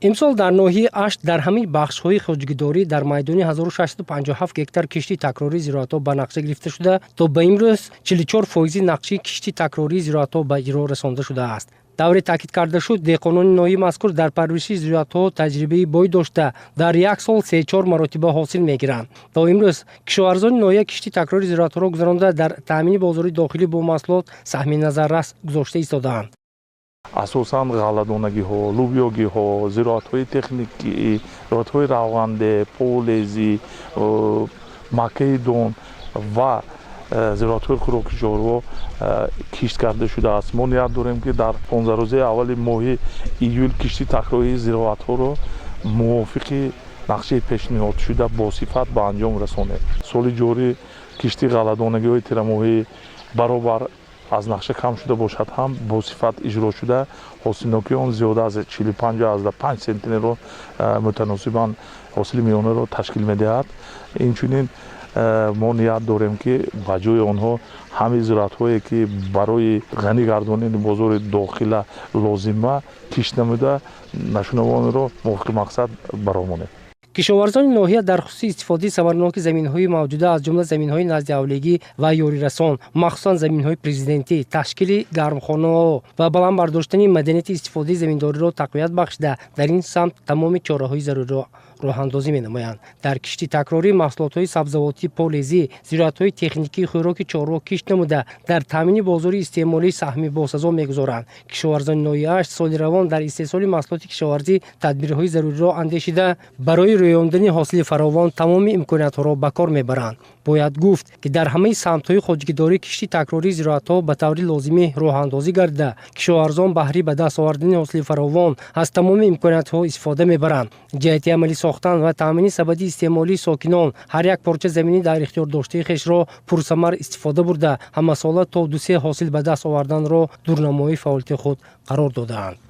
Имсол дар ноҳияи Ашт дар ҳамаи бахшҳои хоҷагидорӣ дар майдони 1657 гектар кишти такрории зироатҳо ба нақша гирифта шуда, то ба имрӯз 44 фоизи нақшаи кишти такрории зироатҳо ба иҷро расонда шудааст. Тавре таъкид карда шуд, деҳқонони ноҳияи мазкур дар парвариши зироатҳо таҷрибаи бой дошта, дар як сол се-чор маротиба ҳосил мегиранд. То имрӯз кишоварзони ноҳия кишти такрори зироатҳоро гузаронда, дар таъмини бозори дохилӣ бо маҳсулот саҳми назаррас гузошта истодаанд. Асосан ғалладонагиҳо, лӯбиёгиҳо, зироатҳои техникӣ, зироатҳои равғанде, полезӣ, маккаи дон ва зироатҳои хӯроки чорво кишт карда шудааст. Мо ният дорем, ки дар 15 рӯзаи аввали моҳи июл кишти такрории зироатҳоро мувофиқи нақшаи пешниҳодшуда босифат ба анҷом расонем. Соли ҷорӣ кишти ғалладонагиҳои тирамоҳӣ баробар аз нақша кам шуда бошад ҳам, босифат иҷро шуда, ҳосилнокии он зиёда аз 45,5 центнерро, мутаносибан ҳосили миёнаро ташкил медиҳад. Инчунин мо ният дорем, ки ба ҷои онҳо ҳамин зироатҳое, ки барои ғанӣ гардонидани бозори дохила лозима, кишт намуда, нашунавонро мувофиқи мақсад баромонем. Кишоварзони ноҳия дар хусуси истифодаи самарноки заминҳои мавҷуда, аз ҷумла заминҳои наздиҳавлигӣ ва ёрирасон, махсусан заминҳои президентӣ, ташкили гармхонаҳо ва баланд бардоштани маданияти истифодаи заминдориро тақвият бахшида, дар ин самт тамоми чораҳои заруриро роҳандозӣ менамоянд. Дар кишти такрорӣ маҳсулотҳои сабзавотӣ, полезӣ, зироатҳои техникии хӯроки чорво кишт намуда, дар таъмини бозори истеъмолӣ саҳми босазо мегузоранд. Кишоварзони ноҳияи Ашт соли равон дар истеҳсоли маҳсулоти кишоварзӣ тадбирҳои заруриро андешида, барои рӯёндани ҳосили фаровон тамоми имкониятҳоро ба кор мебаранд. Бояд гуфт, ки дар ҳамаи самтҳои хоҷагидорӣ кишти такрории зироатҳо ба таври лозимӣ роҳандозӣ гардида, кишоварзон баҳри ба даст овардани ҳосили фаровон аз тамоми имкониятҳо истифода мебаранд. Ҷиҳати амалӣ сохтан ва таъмини сабади истеъмолии сокинон ҳар як порча заминӣ дар ихтиёр доштаи хешро пурсамар истифода бурда, ҳамасола то дусе ҳосил ба даст оварданро дурнамои фаъолияти худ қарор додаанд.